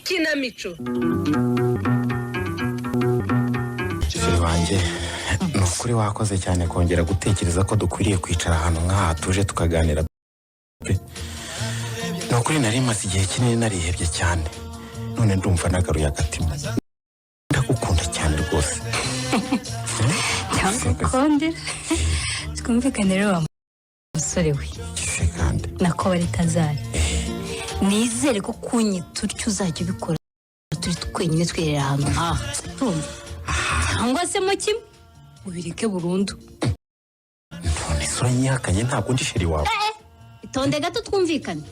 Ikinamico. Chéri wanjye, ni ukuri wakoze cyane kongera gutekereza ko dukwiriye kwicara ahantu nk'aha tuje tukaganira pe. Ni ukuri nari maze igihe kinini narihebye cyane, none ndumva nagaruye agatima. Ndagukunda cyane rwose. Cyangwa twumvikane rero, wa musore we. Gise kandi? Nako baritazari, nizere ko kunyita utyo uzajya ubikora turi twenyine, twiherera ahantu nk'aha. Urumva? Cyangwa se mo kimwe ubireke burundu. None se uranyihakanye? Ntabwo ndi chéri wawe? Itonde gato twumvikane.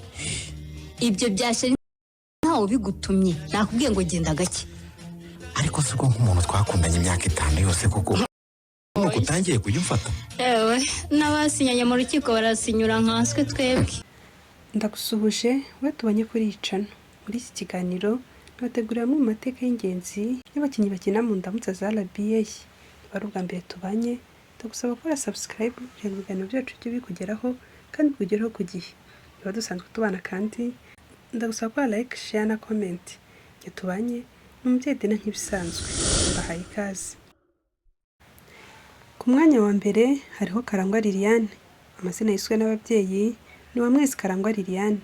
Ibyo bya chéri ntawe ubigutumye. Nakubwiye ngo genda gake. Ariko si ubwo nk'umuntu twakundanye imyaka 5 yose koko, nuko utangiye kujya umfata? Ewe, n'abasinyanye mu rukiko barasinyura nkanswe twebwe. Ndagusuhuje we tubonye kuri iyi channel. Muri iki kiganiro nabategurira amwe mu mateka y'ingenzi y'abakinnyi bakina mu Ndamutsa za RBA. Niba ari ubwa mbere tubanye, ndagusaba gukora subscribe kugira ngo ibiganiro byacu bijye bikugeraho kandi bikugereho ku gihe. Niba dusanzwe tubana kandi, ndagusaba gukora like, share na comment. Igihe tubanye ni umubyeyi Dina nk'ibisanzwe, mbahaye ikaze. Ku mwanya wa mbere hariho Karangwa Liliane. Amazina yiswe n'ababyeyi ni Uwamwezi Karangwa Liliane.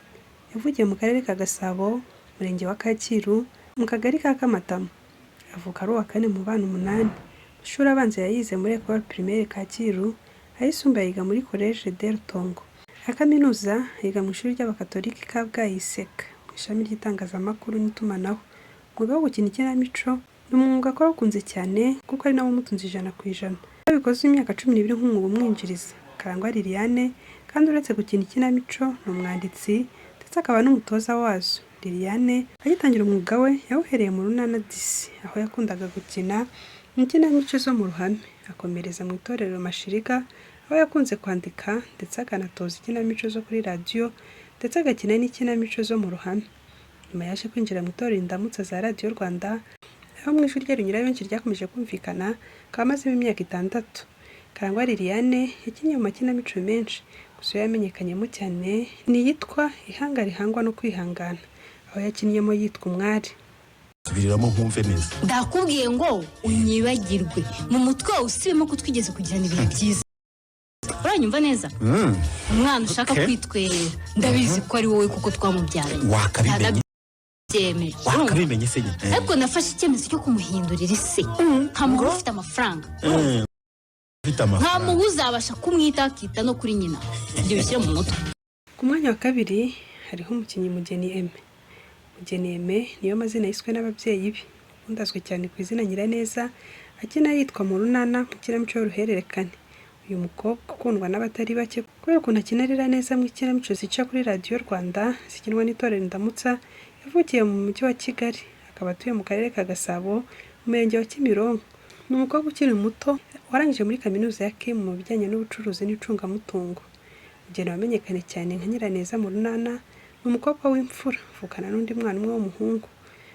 Yavukiye mu Karere ka Gasabo, Umurenge wa Kacyiru, mu Kagari ka Kamatama. Avuka ari uwa kane mu bana umunani. Amashuri abanza yayize muri Ecole Primaire Kacyiru, ayisumbuye ayiga muri Collège de Rutongo. Aya kaminuza yiga mu ishuri ry'Abakatolika i Kabgayi ICK, mu ishami ry'itangazamakuru n'itumanaho. Umwuga wo gukina ikinamico ni umwuga akora awukunze cyane, kuko ari nawo umutunze 100%. Yabikoze imyaka 12 nk'umwuga umwinjiriza. Karangwa Liliane kandi uretse gukina ikinamico ni umwanditsi ndetse akaba n'umutoza wazo. Liliane agitangira umwuga we yawuhereye mu Runana Disi, aho yakundaga gukina inkinamico zo mu ruhame, akomereza mu itorero Mashirika, aho yakunze kwandika ndetse akanatoza ikinamico zo kuri radiyo, ndetse agakina n'ikinamico zo mu ruhame. Nyuma yaje kwinjira mu itorero Indamutsa za Radiyo Rwanda, aho mu ijwi rye rinyura benshi ryakomeje kumvikana, akaba amazemo imyaka 6. Karangwa Liliane yakinnye mu makinamico menshi, gusa iyo yamenyekanyemo cyane ni iyitwa Ihanga Rihangwa no Kwihangana, aho yakinnyemo yitwa Umwari. Subiriramo nkumve neza. Ndakubwiye ngo unyibagirwe mu mutwe wawe, usibemo ko twigeze kugirana ibihe byiza. Uranyumva neza? Umwana ushaka kwitwerera ndabizi ko ari wowe, kuko twamubyaranye. Wakabimenye. Ndabyemera. Wakabimenye se nyine? Ariko nafashe icyemezo cyo kumuhindurira ise, nkamuha ufite amafaranga. Ufite amafaranga. Nkamuha uzabasha kumwita, akita no kuri nyina. Ibyo bishyire mu mutwe. Ku mwanya wa kabiri hariho umukinnyi Mugeni Aime. Mugeni Aime niyo mazina yiswe n'ababyeyi be, ubundi azwi cyane ku izina Nyiraneza, akina yitwa mu Runana mu ikinamico y'uruhererekane. Uyu mukobwa ukundwa n'abatari bake kubera ukuntu akina arira neza mu ikinamico zica kuri Radiyo Rwanda zikinwa n'itorero Indamutsa, yavukiye mu Mujyi wa Kigali, akaba atuye mu Karere ka Gasabo, mu Murenge wa Kimironko. Ni umukobwa ukiri muto warangije muri Kaminuza ya KIM mu bijyanye n'ubucuruzi n'icungamutungo. Mugeni wamenyekanye cyane nka Nyiraneza mu Runana ni umukobwa w'imfura, avukana n'undi mwana umwe w'umuhungu.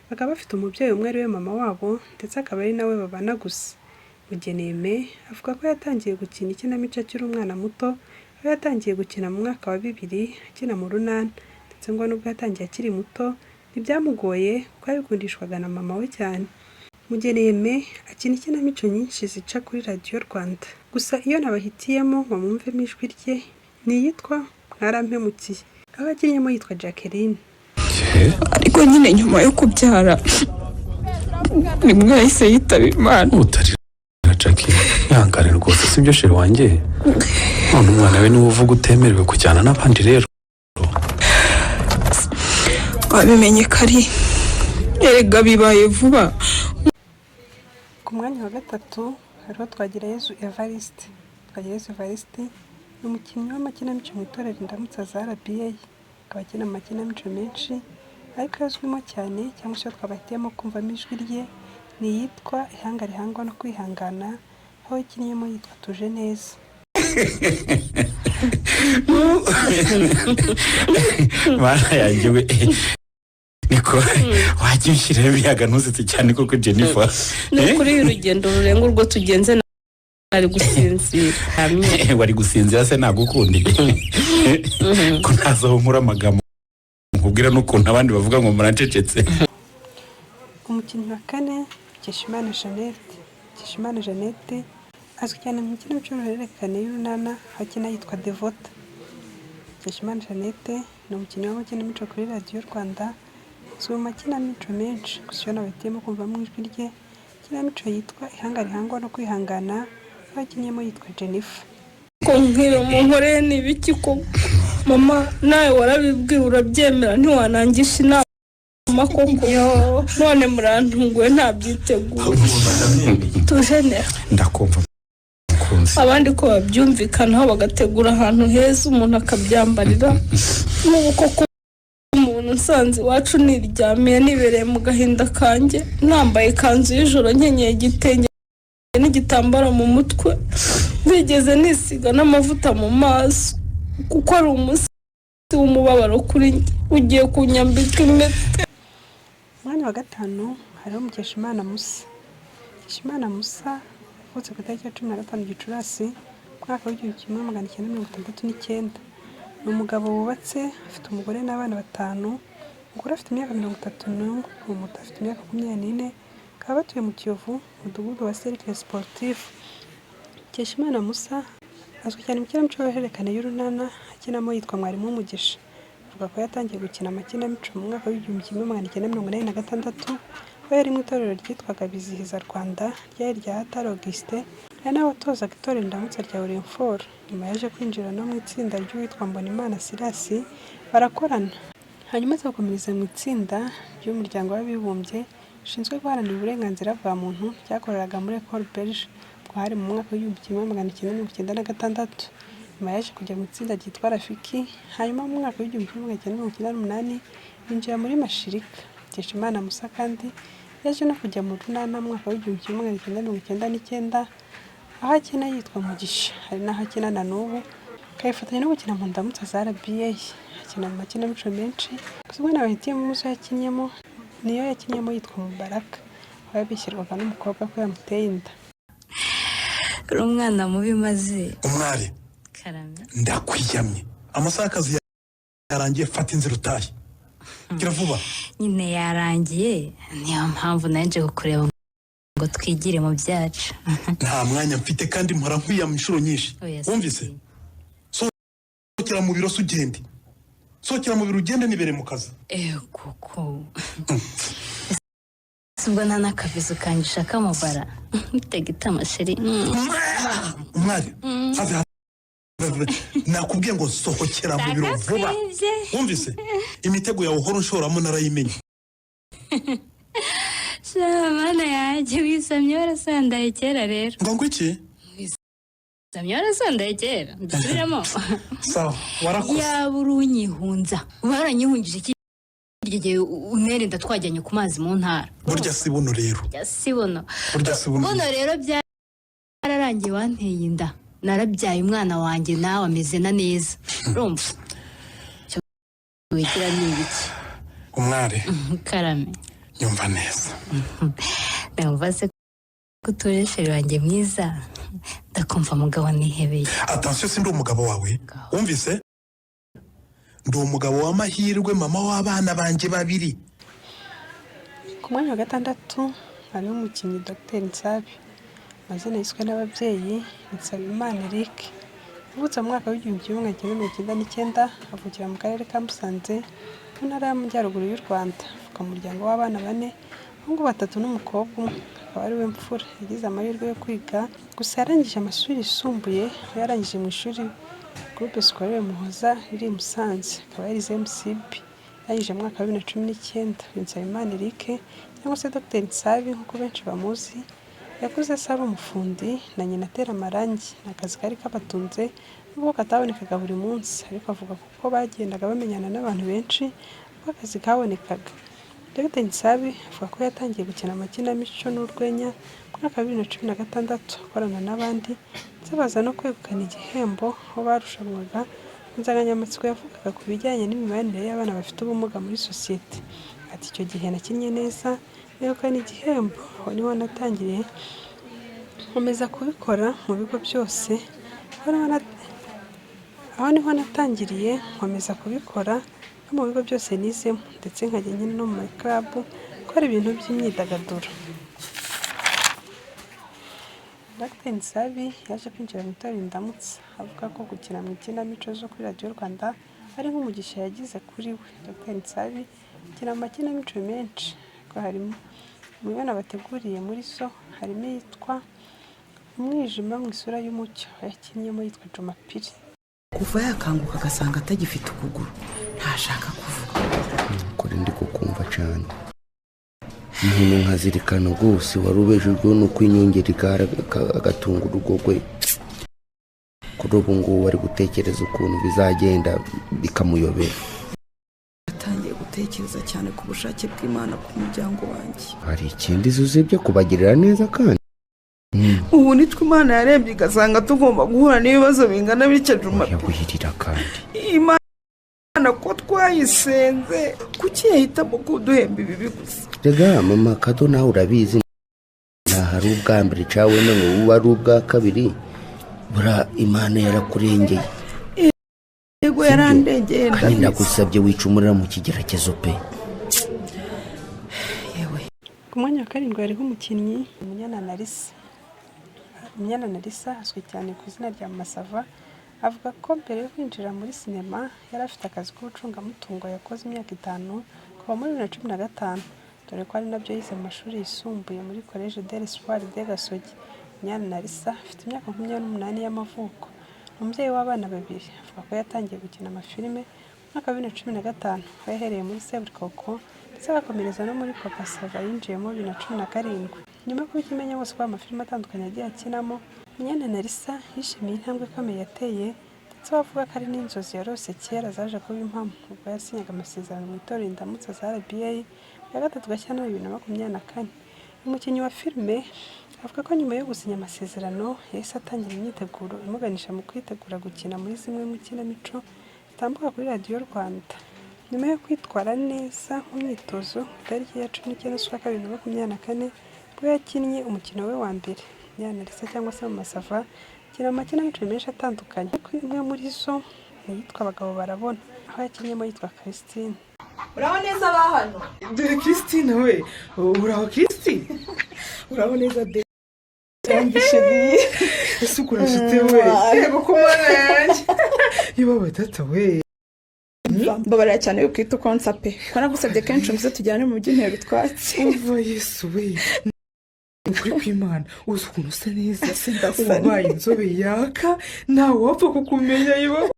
Bakaba bafite umubyeyi umwe ari we mama wabo, ndetse akaba ari nawe babana gusa. Mugeni Aime avuga ko yatangiye gukina ikinamico akiri umwana muto, aho yatangiye gukina mu mwaka wa 2000 akina mu Runana, ndetse ngo nubwo yatangiye akiri muto ntibyamugoye kuko yabikundishwaga na mama we cyane. Mugeni Aime akina ikinamico nyinshi zica kuri Radiyo Rwanda, gusa iyo nabahitiyemo ngo mwumvemo ijwi rye ni iyitwa Mwarampemukiye, aho yakinnyemo yitwa Jacqueline. Ariko nyine nyuma yo kubyara nimwe yahise yitaba Imana. Utarira Jackie, ihangane rwose, sibyo chéri wanjye? None umwana we niwe uvuga utemerewe kujyana n'abandi rero? Wabimenye kari erega, bibaye vuba. Ku mwanya wa gatatu hariho Twagirayezu Evariste. Twagirayezu Evariste ni umukinnyi w'amakinamico mu itorero Indamutsa za RBA, akaba akina mu makinamico menshi, ariko iyo azwimo cyane cyangwa se iyo twabahitiyemo kumvamo ijwi rye ni iyitwa Ihanga Rihangwa no Kwihangana, aho yakinnyemo yitwa Tuje Neza. Mana yanjye we, niko wajya ushyiraho imiyaga ntuzetse cyane koko, Jennifer? Ni ukuri urugendo rurenga urwo tugenze nari gusinzira. Wari gusinzira se nagukundiye ko ntazi aho nkura amagambo nkubwira n'ukuntu abandi bavuga ngo murancecetse? Umukinnyi wa kane, Mukeshimana Jeannette. Mukeshimana Jeannette azwi cyane mu ikinamico y'uruhererekane y'Urunana, aho akina yitwa Devota. Mukeshimana Jeannette ni umukinnyi w'amakinamico kuri Radiyo Rwanda, azwi mu makinamico menshi, gusa iyo nabahitiyemo kumva mu ijwi rye ikinamico yitwa Ihanga Rihangwa no Kwihangana, aho yakinnyemo yitwa Jennifer. Ko mbwira munkoreye ni ibiki koko? Mama, nawe warabibwiwe urabyemera, ntiwanangisha inama koko. None murantunguye, ntabyiteguye. Tujenera. Ndakumva, mukunzi. Abandi ko babyumvikanaho bagategura ahantu heza umuntu akabyambarira, nk'ubu koko umuntu nsanze iwacu niryamiye, nibereye mu gahinda kanjye, nambaye ikanzu y'ijoro, nkenyeye igitenge n'igitambaro mu mutwe, ntigeze nisiga n'amavuta mu maso kuko ari umunsi w'umubabaro kuri njye, ugiye kunyambika impeta? Umwanya wa gatanu hariho Mukeshimana Musa. Mukeshimana Musa yavutse ku itariki ya 15 Gicurasi, umwaka w'1969. Ni umugabo wubatse, afite umugore n'abana batanu. Umugore afite imyaka 31, umuto afite imyaka 24, bakaba batuye mu Kiyovu, umudugudu wa Cercle Sportif. Mukeshimana Musa azwi cyane mu ikinamico y'uruhererekane y'Urunana, akinamo yitwa Mwarimu Mugisha. Avuga ko yatangiye gukina amakinamico mu mwaka w'1986, aho yari mu itorero ryitwaga Bizihiza Rwanda ryari irya Hatari Augustin, ari nawe watozaga itorero Indamutsa rya Orinfor. Nyuma yaje kwinjira no mu itsinda ry'uwitwa Mbonimana Silas barakorana, hanyuma aza gukomereza mu itsinda ry'Umuryango w'Abibumbye rishinzwe guharanira uburenganzira bwa muntu ryakoreraga muri Ecole Belge. Ubwo hari mu mwaka w'1996. Nyuma yaje kujya mu itsinda ryitwa Rafiki, hanyuma mu mwaka w'1998 yinjira muri Mashirika. Mukeshimana Musa kandi yaje no kujya mu Runana mu mwaka w'1999, aho akina yitwa Mugisha, hari n'aho akina na n'ubu, akayifatanya no gukina mu Ndamutsa za RBA. Akina mu makinamico menshi, gusa umwe nabahitiyemo muzo yakinnyemo niyo yakinnyemo yitwa Mubaraka, aho yabeshyerwaga n'umukobwa ko yamuteye inda. Uri umwana mubi maze. Umwari. Karame. Ndakwiyamye, amasaha y'akazi yarangiye, fata inzira utahe, gira vuba. Nyine yarangiye, niyo mpamvu naje kukureba ngo twigire mu byacu. Nta mwanya mfite kandi mpora nkwiyama inshuro nyinshi. Oya, si. Wumvise? Sohokera mu biro se ugende, sohokera mu biro ugende, nibereye mu kazi. Kuko ese ubwo nta n'akabizu kanjye ushaka mubara tega itama, chéri. Umwari, have have, nakubwiye ngo sohokera mu biro vuba. Ndagakwibye. Wumvise? Imitego yawe uhora unshoramo narayimenye. Sha mana yanjye, wisamye warasandaye kera rero. Ngo iki? Wisamye warasandaye kera, mbisubiremo. Sawa, warakoze. Yaba uri unyihunza, uba waranyihungije iki gihe unerinda twajyanye ku mazi mu ntara. Burya si buno rero. Burya si buno. Burya si buno. Buno rero byararangiye, wanteye inda, narabyaye umwana wanjye, nawe ameze na neza. Urumva icyo wigira ni ibiki? Umwari. Karame. Nyumva neza. Ndumva se ko utuje, chéri wanjye mwiza? Ndakumva, mugabo nihebeye. Attention, si ndi umugabo wawe, wumvise? Ndi umugabo w'amahirwe, mama w'abana banjye babiri. Ku mwanya wa gatandatu hariho umukinnyi Dr Nsabi. Amazina yiswe n'ababyeyi ni Nsabimana Eric. Yavutse mu mwaka w'1999, avukira mu karere ka Musanze, mu ntara y'Amajyaruguru y'u Rwanda. Avuka mu muryango w'abana bane, abahungu batatu n'umukobwa umwe, akaba ari we mfura. Yagize amahirwe yo kwiga, gusa yarangije amashuri yisumbuye, aho yarangije mu ishuri Groupe Scolaire Muhoza riri i Musanze, akaba yarize MCB. Yarangije mu mwaka wa 2019. Uyu Nsabimana Eric cyangwa se Dr Nsabi nk'uko benshi bamuzi, yakuze se ari umufundi na nyina atera amarangi. Ni akazi kari kabatunze nubwo katabonekaga buri munsi, ariko avuga kuko bagendaga bamenyana n'abantu benshi ubwo akazi kabonekaga. Dr Nsabi avuga ko yatangiye gukina amakinamico n'urwenya mu mwaka wa 2016, akorana n'abandi, ndetse baza no kwegukana igihembo aho barushanwaga ku nsanganyamatsiko yavugaga ku bijyanye n'imibanire y'abana bafite ubumuga muri sosiyete. Ati: "Icyo gihe nakinnye neza, negukana igihembo, aho niho natangiriye nkomeza kubikora mu bigo byose, aho niho natangiriye nkomeza kubikora no mu bigo byose nizemo, ndetse nkajya nkina no mu ma club kuko Gukora ibintu by'imyidagaduro. Dr Nsabi yaje kwinjira mu itorero Indamutsa, avuga ko gukina mu ikinamico zo kuri Radiyo Rwanda ari nk'umugisha yagize kuri we. Dr Nsabi akina mu makinamico menshi, ariko harimo mu yo nabateguriye, muri zo harimo iyitwa "Umwijima mu isura y'umucyo", aho yakinnyemo yitwa Jumapili. Kuva yakanguka agasanga atagifite ukuguru, ntashaka kuvuga. Kuri ndi kukumva cyane, umuntu nkazirikana rwose wari ubejejweho no kwinyongera igare, agatunga urugo rwe. Kuri ubu ngubu ari gutekereza ukuntu bizagenda bikamuyobera. Yatangiye gutekereza cyane ku bushake bw'Imana ku muryango wanjye. Hari ikindi usibye kubagirira neza kandi? Ubu nitwe Imana yarembye igasanga tugomba guhura n'ibibazo bingana bityo, Juma? Yaguhirira kandi. Imana ko twayisenze, kuki yahitamo kuduhemba ibibi gusa? Rega mama Kado, nawe urabizi, nta hari ubwa mbere cyangwa wenda ngo bube ari ubwa kabiri. Buriya Imana yarakurengeye. Yego, yarandengeye. Kandi Ndabizi. Ndagusabye, wicumurira mu kigeragezo pe. Yewe. Ku mwanya wa karindwi hariho umukinnyi Umunyana Narisa. Umunyana Narisa azwi cyane ku izina rya Masava. Avuga ko mbere yo kwinjira muri sinema yari afite akazi k'ubucungamutungo yakoze imyaka 5 kuva muri 2015, dore ko ari nabyo yize mu mashuri yisumbuye muri Collège de l'Espoir de Gasogi. Umunyana Narisa afite imyaka 28 y'amavuko, ni umubyeyi w'abana babiri. Avuga ko yatangiye gukina amafilime mu mwaka wa 2015, aho yahereye muri Seburikoko ndetse agakomereza no muri Papa Sava yinjiyemo 2017. Nyuma yo kuba ikimenyabose ko amafilime atandukanye yagiye akinamo, Munyana Narisa yishimiye intambwe ikomeye yateye, ndetse we avuga ko ari n'inzozi yarose kera zaje kuba impamo ubwo yasinyaga amasezerano mu itorero Indamutsa za RBA ku ya 3 Gashyantare 2024. Uyu mukinnyi wa filime avuga ko nyuma yo gusinya amasezerano yahise atangira imyiteguro imuganisha mu kwitegura gukina muri zimwe mu kinamico zitambuka kuri Radiyo Rwanda. Nyuma yo kwitwara neza mu myitozo, ku itariki ya 19 z'ukwa kabiri 2024 ubwo yakinnye umukino we wa mbere. Nyanarisa cyangwa se Mama Sava akina mu makinamico menshi atandukanye, ariko imwe muri zo ni iyitwa "Abagabo Barabona", aho yakinnyemo yitwa Christine. Uraho neza ba hano. Dore Christine we! Uraho Christy? Uraho neza de chérie. Ese ukurashite we? Yego, ko Mana yanjye, yewe data we! Mbabarira cyane yuko ukonsa pe, ko nagusabye kenshi ngo uze tujyane mu by'intero utwatsi. Umva Yesu we, ni ukuri kw'Imana, uzi ukuntu usa neza? Ndasa. Wabaye inzobe yaka, ntawe wapfa kukumenya. Yewe,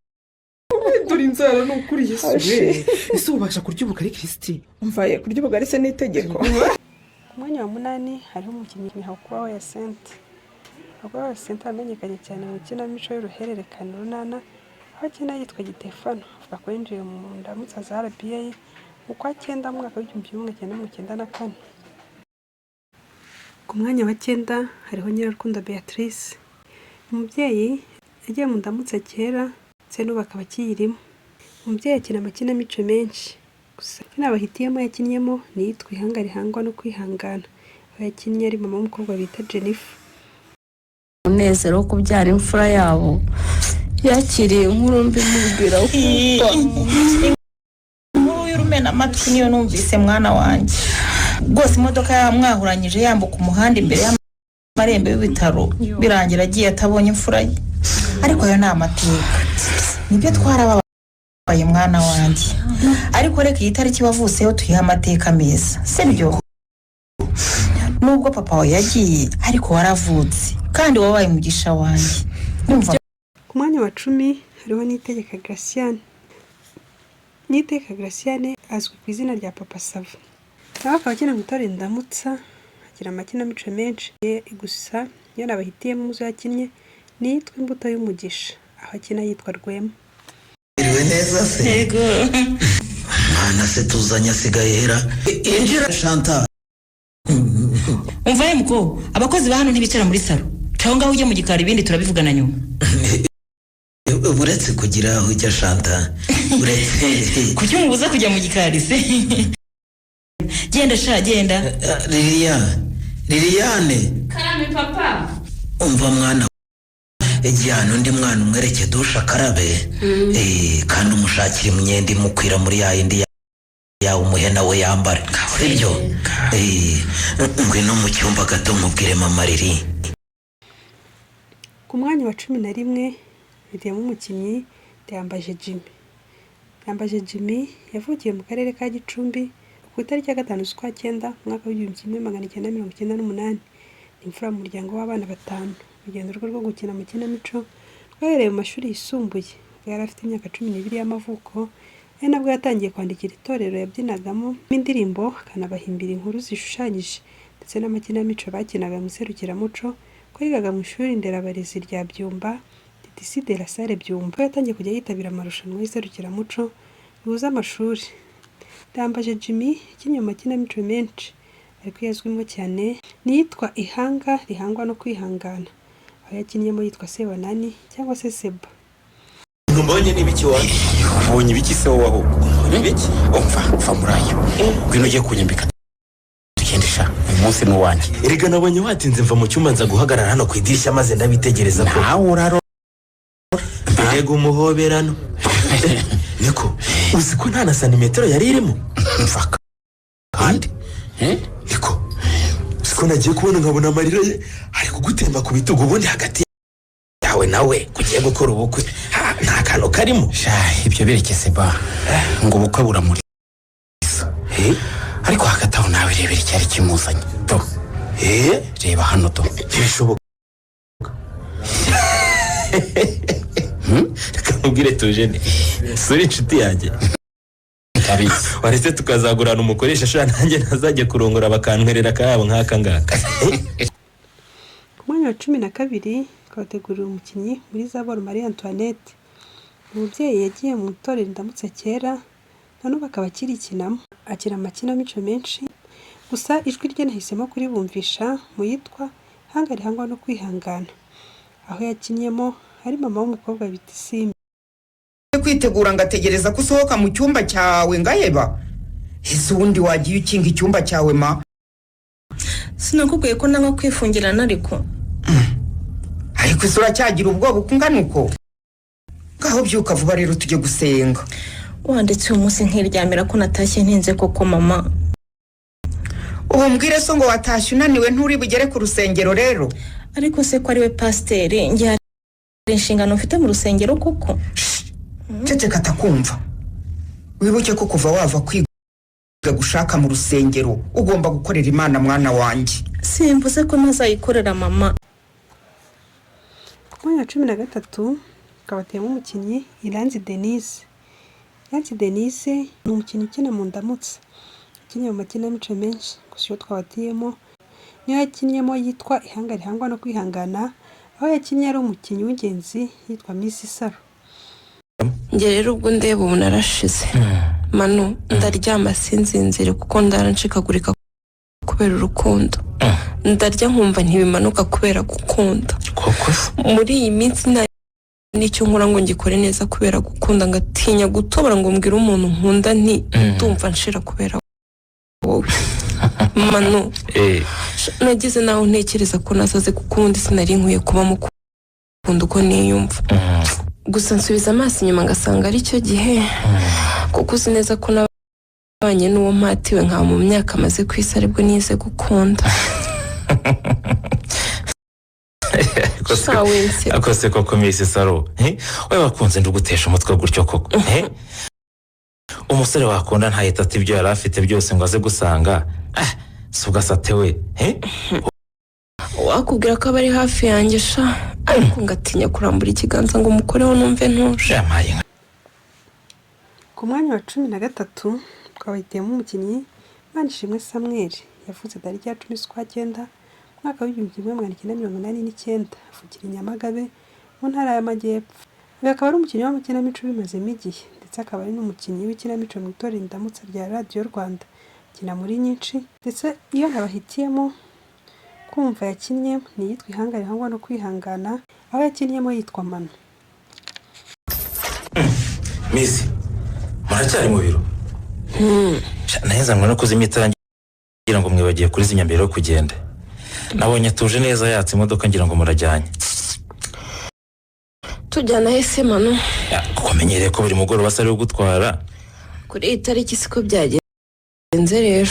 dore inzara, ni ukuri Yesu we! Ese ubasha kurya ubugari, Christy? Umva ye, kurya ubugari se ni itegeko? Ku mwanya wa munani hariho umukinnyi Hakubaho Hyacinthe. Hakubaho Hyacinthe wamenyekanye cyane mu ikinamico y'uruhererekane Urunana, aho akina yitwa Gitefano. Avuga ko yinjiye mu ndamutsa za RBA mu kwa cyenda mu mwaka w'1994. Ku mwanya wa cyenda hariho Nyirarukundo Beatrice. Umubyeyi yagiye mu ndamutsa kera, ndetse n'ubu akaba akiyirimo. Umubyeyi akina amakinamico menshi, gusa nabahitiyemo yakinnyemo ni iyitwa "Ihanga Rihangwa no Kwihangana", aho yakinnye ari mama w'umukobwa bita Jennifer. Umunezero wo kubyara imfura yabo yakiriye inkuru mbi imubwira ko Inkuru y'urumena amatwi niyo numvise, mwana wanjye. Rwose imodoka yamwahuranyije yambuka umuhanda imbere y'amarembo y'ibitaro, birangira agiye atabonye imfura ye. Ariko ayo ni amateka, nibyo, twarababaye mwana wanjye, ariko reka iyi tariki wavutseho tuyihe amateka meza, sibyo? Nubwo papa wawe yagiye, ariko waravutse kandi wabaye umugisha wanjye. Ndumva. Ku mwanya wa 10 hariho Niyitegeka Gratien. Niyitegeka Gratien azwi ku izina rya Papa Sava, nawe akaba akina mu itorero Indamutsa. Agira amakinamico menshi, gusa iyo nabahitiyemo mu zo yakinnye ni iyitwa "Imbuto y'Umugisha", aho akina yitwa Rwema. Iriwe neza se? Yego. Mwana se tuzanye asigaye hera? Injira, Shanta. Umva ye muko, abakozi ba hano ntibicara muri salo. Caho ngaho ujye mu gikari, ibindi turabivugana nyuma. Uretse kugira aho ujya, Shanta, uretse. Kuki umubuza kujya mu gikari se? Genda sha, genda. Liliya, Liliyane! Karame, papa. Umva mwana, jyana undi mwana umwereke dushe akarabe, kandi umushakire imyenda imukwira muri ya yindi. Yawe umuhe nawe yambare, sibyo? Ngwino mu cyumba gato nkubwire mama Riri. Ku mwanya wa 11 hitiyemo umukinnyi Ndayambaje Jimmy. Ndayambaje Jimmy yavukiye mu karere ka Gicumbi ku itariki ya 5 z'ukwa cyenda mu mwaka w'1998. Ni imfura mu muryango w'abana batanu. Urugendo rwe rwo gukina amakinamico rwahereye mu mashuri yisumbuye ubwo yari afite imyaka 12 y'amavuko, ari nabwo yatangiye kwandikira itorero yabyinagamo indirimbo, akanabahimbira inkuru zishushanyije ndetse n'amakinamico bakinaga mu iserukiramuco ko yigaga mu ishuri nderabarezi rya Byumba, TTC de la Salle Byumba. Yatangiye kujya yitabira amarushanwa y'iserukiramuco rihuza amashuri. Ndayambaje Jimmy yakinnye mu makinamico menshi, ariko iyo azwimo cyane ni iyitwa Ihanga rihangwa no kwihangana, aho yakinnyemo yitwa Sebanani cyangwa se Seba. Mbonye n'ibiki wa? Ubonye ibiki se wowe ahubwo? Ibiki? Umva, uva muri ayo, ngwino ugiye kunyambika tugende sha, uyu munsi ni uwanjye. Erega nabonye watinze, mva mu cyumba nza guhagarara hano ku idirishya maze ndabitegereza ko nawe urarora. Mbega umuhoberano! Niko uzi ko nta na santimetero yari irimo? Mva kandi. Niko uzi ko nagiye kubona nkabona amarira ye ari kugutemba ku bitugu? Ubundi hagati yawe nawe kugiye gukora ubukwe, nta kantu karimo? Sha, ibyo berekese ba ngo ubukwe buramuriza, ariko hagati aho nawe rebera icyari kimuzanye do. Reba hano do. Ntibishoboka. Reka nkubwire tujene, sura inshuti yanjye. Ndabizi. Waretse tukazagurana umukoresha sha, nanjye ntazajya kurongora bakantwerera akayabo nk'aka ngaka. Ku mwanya wa 12 twabateguriye umukinnyi muri Zaboro Marie Antoinette. Umubyeyi yagiye mu itorero Indamutsa kera, na n'ubu akaba akirikinamo. Akina amakinamico menshi, gusa ijwi rye nahisemo kuribumvisha mu yitwa Ihanga rihangwa no kwihangana, aho yakinnyemo ari mama w'umukobwa bita Isimbi. Kwitegura ngategereza ko usohoka mu cyumba cyawe ngaheba. Ese ubundi wagiye ukinga icyumba cyawe ma? Sinakubwiye ko nanga kwifungirana ariko? Ariko ese uracyagira ubwoba uko ungana uko? Ngaho byuka vuba rero tujye gusenga. Wanditse uyu munsi nkiryamira ko natashye ntinze koko mama. Ubu mbwire so ngo watashye unaniwe, nturi bugere ku rusengero rero? Ariko se ko ari we pasiteri, njye hari inshingano mfite mu rusengero koko? Ceceka atakumva. Wibuke ko kuva wava kwiga gushaka mu rusengero ugomba gukorera Imana, mwana wanjye. Simvuze ko ntazayikorera mama. Ku mwanya wa 13 twabateyemo umukinnyi Iranzi Denise. Iranzi Denise ni umukinnyi ukina mu Ndamutsa, yakinnye mu makinamico menshi, gusa iyo twabatiyemo niyo yakinnyemo yitwa Ihanga rihangwa no kwihangana, aho yakinnye ari umukinnyi w'ingenzi yitwa Miss Saro. Njye rero ubwo ndeba ubu narashize manu, ndaryama sinzinzire kuko ndarancikagurika kubera urukundo, ndarya nkumva ntibimanuka kubera gukunda. Muri iyi minsi nta n'icyo nkora ngo ngikore neza kubera gukunda, ngatinya gutobora ngo mbwire umuntu nkunda nti ndumva nshira kubera wowe manu. Nagize naho ntekereza ko nasaze kuko ubundi sinari nkwiye kuba mukunda uko niyumva, gusa nsubiza amaso inyuma ngasanga ari cyo gihe, kuko uzi neza ko nabanye n'uwo mpatiwe nka mu myaka amaze ku isi aribwo nize gukunda. Ako se koko Miss Saro, wowe wakunze ndugutesha umutwe gutyo koko? Umusore wakunda ntahita ata ibyo yari afite byose ngo aze gusanga, si ugasate we? Wakubwira ko aba ari hafi yanjye sha, ariko ngatinya kurambura ikiganza ngo umukoreho numve ntuje. Ku mwanya wa 13 twabahitiyemo umukinnyi Manishimwe Samuel. Yavutse tariki ya 10 z'ukwa cyenda umwaka w'1989, avukira i Nyamagabe mu ntara y'Amajyepfo. Uyu akaba ari umukinnyi w'amakinamico ubimazemo igihe, ndetse akaba ari n'umukinnyi w'ikinamico mu itorero Indamutsa rya Radiyo Rwanda. Akina muri nyinshi, ndetse iyo nabahitiyemo kumva yakinnye ni iyitwa Ihanga rihangwa no kwihangana, aho yakinnyemo yitwa Manu. Miss, muracyari mu biro? Nahezanwe no kuzimya itara ngira ngo mwibagiye kurizimya mbere yo kugenda. Nabonye tuje neza yatse imodoka ngira ngo murajyanye. Tujyana he se Manu? Kuko menyereye ko buri mugoroba asa ari gutwara. Kuri iyi tariki siko byagenze. Rero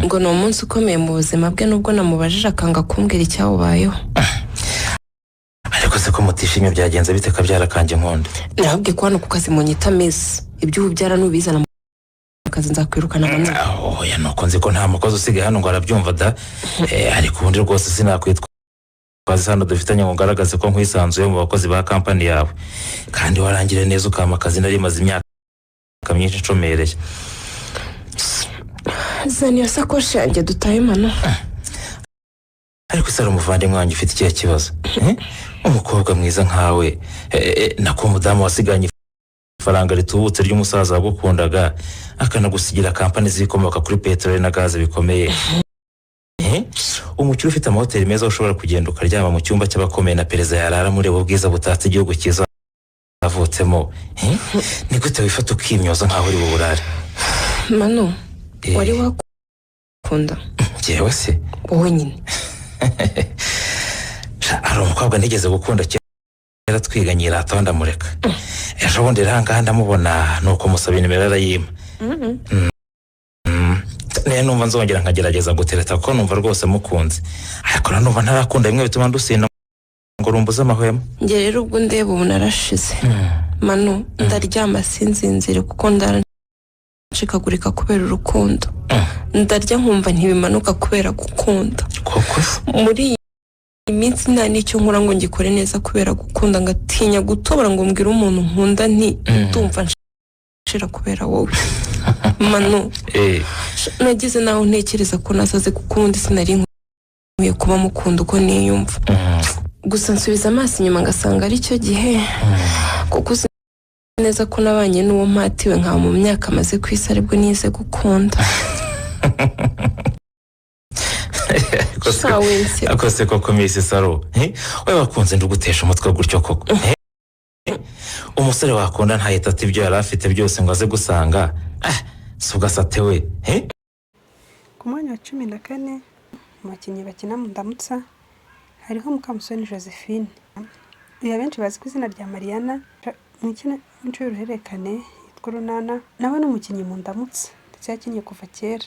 ngo ni umunsi ukomeye mu buzima bwe, nubwo namubajije akanga kumbwira icyawubayeho. Ariko se ko mutishimye, byagenze bite kabyara kanjye nkunda? Narababwiye ko hano ku kazi munyita Miss. Ibyo ubyara nubizana mu kazi nzakwirukana, Manu. Oya, nuko nzi ko nta mukozi usigaye hano ngo arabyumva da. Ariko ubundi rwose sinakwitwaza hano dufitanye ngo ngaragaze ko nkwisanzuye mu bakozi ba kampani yawe, kandi warangire neza ukampa akazi nari maze imyaka myinshi nshomereye. Zana iyo sakoshi yanjye dutahe, Manu. Ariko se hari umuvandimwe wanjye ufite ikihe kibazo? Eh? Umukobwa mwiza nkawe, nako umudamu wasiganye ifaranga ritubutse ry'umusaza wagukundaga, akanagusigira kampani z'ibikomoka kuri peteroli na gaze bikomeye. Eh? Umukire ufite amahoteli meza ushobora kugenda ukaryama mu cyumba cy'abakomeye na perezida yarara muri ubu bwiza butatse igihugu cyiza avutsemo. Eh? Ni gute wifata ukimyoza nkaho uri buburare? Manu, wari wakunda? Njyewe se? Wowe nyine. Sha, hari umukobwa nigeze gukunda kera twiganye, irataho ndamureka. Ejo bundi rero ahangaha ndamubona, nuko musaba inimero arayimpa. Niyo numva nzongera nkagerageza gutereta, kuko numva rwose mukunze, ariko nanumva ntarakunda bimwe bituma ndusinda ngo rumbuze amahwemo. Njye rero ubwo ndeba ubu narashize, Manu. Ndaryama sinzinzire kuko ndara ncikagurika kubera urukundo. Ndarya nkumva ntibimanuka kubera gukunda. Koko se? Muri iyi minsi nta n'icyo nkora ngo ngikore neza kubera gukunda, ngatinya gutobora ngo mbwire umuntu nkunda nti ndumva nshira kubera wowe, Manu. Nagize naho ntekereza ko nasaze, kuko ubundi sinari nkwiye kuba mukunda uko niyumva. Gusa nsubiza amaso inyuma ngasanga ari cyo gihe, kuko uzi neza ko nabanye n'uwo mpatiwe nkaba mu myaka amaze ku isi aribwo nize gukunda. Ariko se- Sawense. Ariko se koko Miss Saro, wowe wakunze ndugutesha umutwe gutyo koko? Eh? Umusore wakunda ntahita ata ibyo yari afite byose ngo aze gusanga, si ubwo asate we, eh? Ku mwanya wa 14 mu bakinnyi bakina mu Ndamutsa hariho Mukamusoni Josephine. Uyu abenshi bazi ku izina rya Mariana mu ikinamico y'uruhererekane yitwa Urunana. Nawe ni umukinnyi mu Ndamutsa, ndetse yakinnye kuva kera,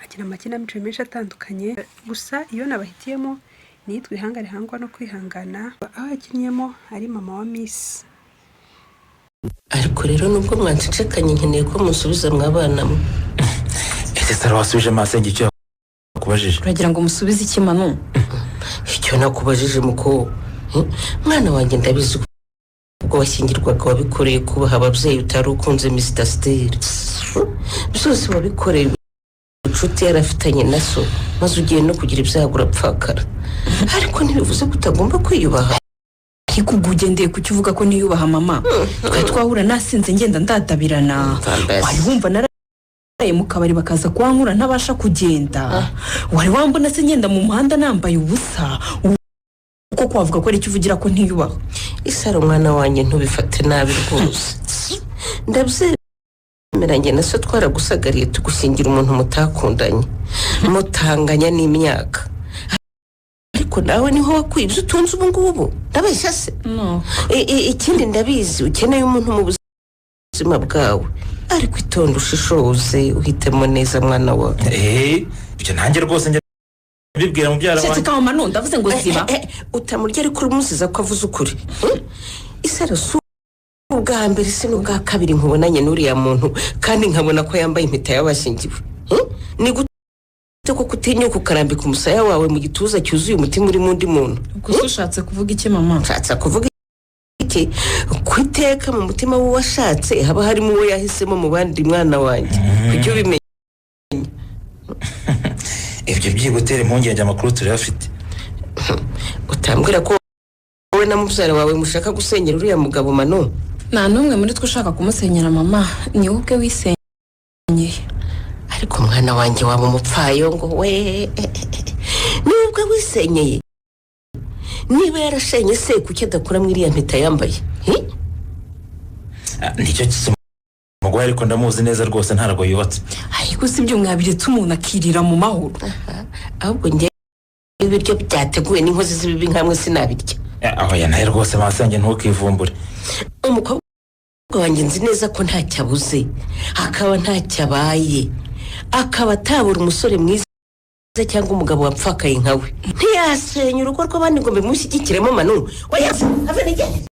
akina amakinamico menshi atandukanye. Gusa iyo nabahitiyemo ni iyitwa Ihanga rihangwa no kwihangana, aho yakinnyemo ari mama wa Miss. Ariko rero nubwo mwancecekanye, nkeneye ko musubiza mwabana mwe. Ese Saro, wasubije masenge icyo yakubajije? Uragira ngo musubize iki, Manu? Icyo nakubajije muko, mwana wanjye, ndabizi ko ubwo washyingirwaga wabikoreye kubaha ababyeyi, utari ukunze Mr Steel. Byose wabikoreye inshuti yarafitanye na so, maze ugiye no kugira ibyago urapfakara. Ariko ntibivuze ko utagomba kwiyubaha. Ariko ubwo ugendeye ku cyo uvuga ko niyubaha, mama, twari twahura nasinze ngenda ndadabirana? Wari wumva naraye mu kabari bakaza kuhankura ntabasha kugenda? Wari wambona se ngenda mu muhanda nambaye ubusa? Uko kwavuga ko ari icyo uvugira ko ntiyubaha? Isaro, mwana wanjye, ntubifate nabi rwose. Ndabyemera, njye na so twaragusagariye tugushyingira umuntu mutakundanye, mutanganya n'imyaka, ariko nawe niho wakuye ibyo utunze ubu ngubu. Ndabeshya se? Ikindi ndabizi ukeneye umuntu mu buzima bwawe, ariko itonde, ushishoze, uhitemo neza mwana wawe. Ibyo nanjye rwose njya mbibwira mubyara wanjye. Ceceka mama, ndavuze ngo ziba. Utamurya, ariko urumuziza ko avuze ukuri. Isaro, si ubwa mbere si n'ubwa kabiri nkubonanye n'uriya muntu, kandi nkabona ko yambaye impeta y'abashyingiwe. Ni gute koko utinyuka ukarambika umusaya wawe mu gituza cyuzuye umutima urimo undi muntu? Ubwo se ushatse kuvuga iki, mama? Nshatse kuvuga iki? Ku iteka mu mutima w'uwashatse haba harimo uwo yahisemo mu bandi, mwana wanjye, ujye ubimenya. Ibyo byigutera impungenge, amakuru turayafite. Utambwira ko wowe na mubyara wawe mushaka gusenyera uriya mugabo, Manu? Nta n'umwe muri twe ushaka kumusenyera, mama. Ni wowe ubwe wisenyeye. Ariko mwana wanjye, waba umupfayongo we! Niwe ubwe wisenyeye. Niba yarashenye se, kuki adakuramo iriya mpeta yambaye? Nicyo kimugoye, ariko ndamuzi neza rwose, ntabwo yubatse. Ariko si ibyo, mwabiretse umuntu akirira mu mahoro. Ahubwo njye ibiryo byateguwe n'inkozi z'ibibi nkamwe sinabirya. Oya, nawe rwose masenge ntukivumbure. Umukobwa wanjye nzi neza ko ntacyo abuze, hakaba ntacyo abaye. Akaba atabura umusore mwiza cyangwa umugabo wapfakaye nka we. Ntiyasenya urugo rw'abandi ngo bimushyigikiremo, Manu. Oya, have nigende.